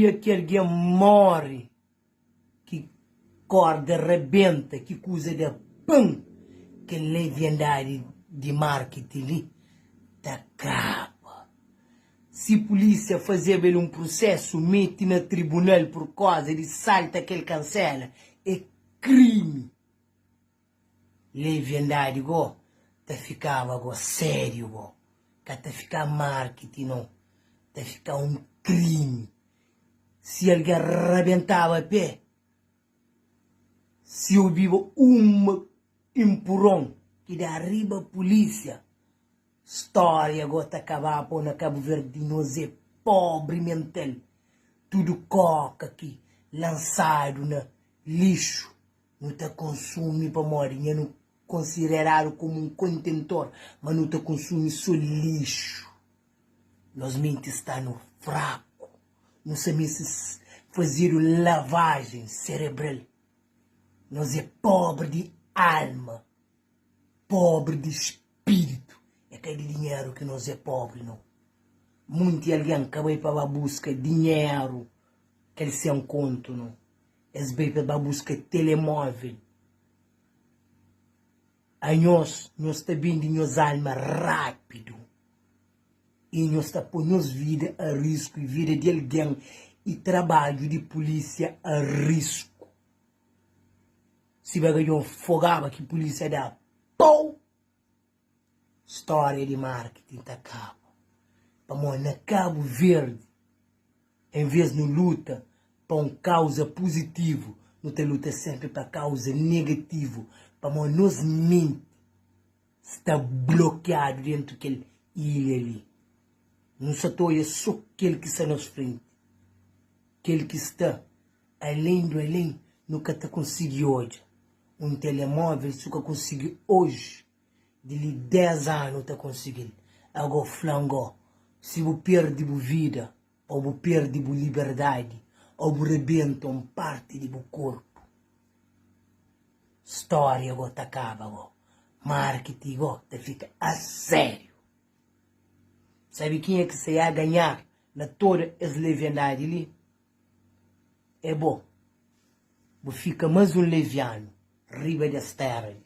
Dia ki algen móre, ki korda rabenta, ki kuza da pan, kel leviandadi di marketing li ta kaba. Si pulísia fazeba el un prusésu, mete na tribunal pur koza di salta kel kansela, é krimi. Leviandadi go ta fikaba go sériu go, ka ta fika marketing no, ta fika un krimi. Si algen rabentaba pé, si obiba uma inpuron ki da riba pulísia, stória go ta kaba po na Kabu Verdi nos é pobri mental, tudu koka ki lansadu na lixu Nu ta konsumi pamodi nha nu konsideradu komu un kontentor, ma nu ta konsumi so lixu. Nos menti sta-nu fraku, nu sa meste fazedu lavajen serebral. Nos é pobri di alma, pobri di spiritu. É ka di dinheru ki nos é pobri, nau. Munti algen ka bai pa ba buska dinheru kel sen kontu, nau. Es bai pa ba buska telemóvel. Anhos, nhos ta bende nhos alma rápidu i nhos ta poi nhos vida a risku i vida di algen i trabadju di pulísia a risku. Si bagadjon fogaba ki pulísia da pau, stória di marketing ta kaba. Pamodi na Kabu Verdi, En vês nu luta pa un kauza puzitivu, nu ta luta sénpri pa kauza negativu, pamodi nos menti sta blokiadu déntu kel ilha li. Nu sa ta odja sô kel ki sta nos frenti. Kel ki sta alén di alén nu ka ta konsigi odja. Un telemóvel si bu ka konsigi oji, di li 10 anu ta konsigi-l. Agó fla-m gó, si bu perde bu vida ô bu perde bu liberdadi ô bu rebenta un parti di bu korpu, stória gó ta kaba gó, marketing gó ta fika a sériu. Sabe kenha ki sa ya ganhar na toda es leviandadi li? É bo. Bu fika más un levianu riba des téra li.